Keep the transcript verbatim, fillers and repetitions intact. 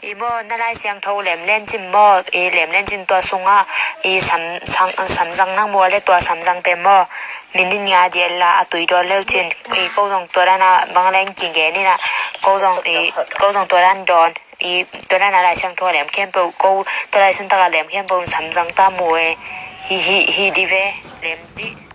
I maw, na Lai Siangtho lem lencin maw, i lem lencin tua sungah i sam, sam, samzang nang maw le, tua samzang pen maw, minit nga dial la a tui dawn leucin, i ko zong tua dan a bang leng kigen ina, ko zong i, ko zong tua dan dawn, i tua dan a Lai Siangtho lem khempeuh, ko tua Lai Siangtho a lem khempeuh samzang ta maw e, hi, hi, hi di ve, lem di.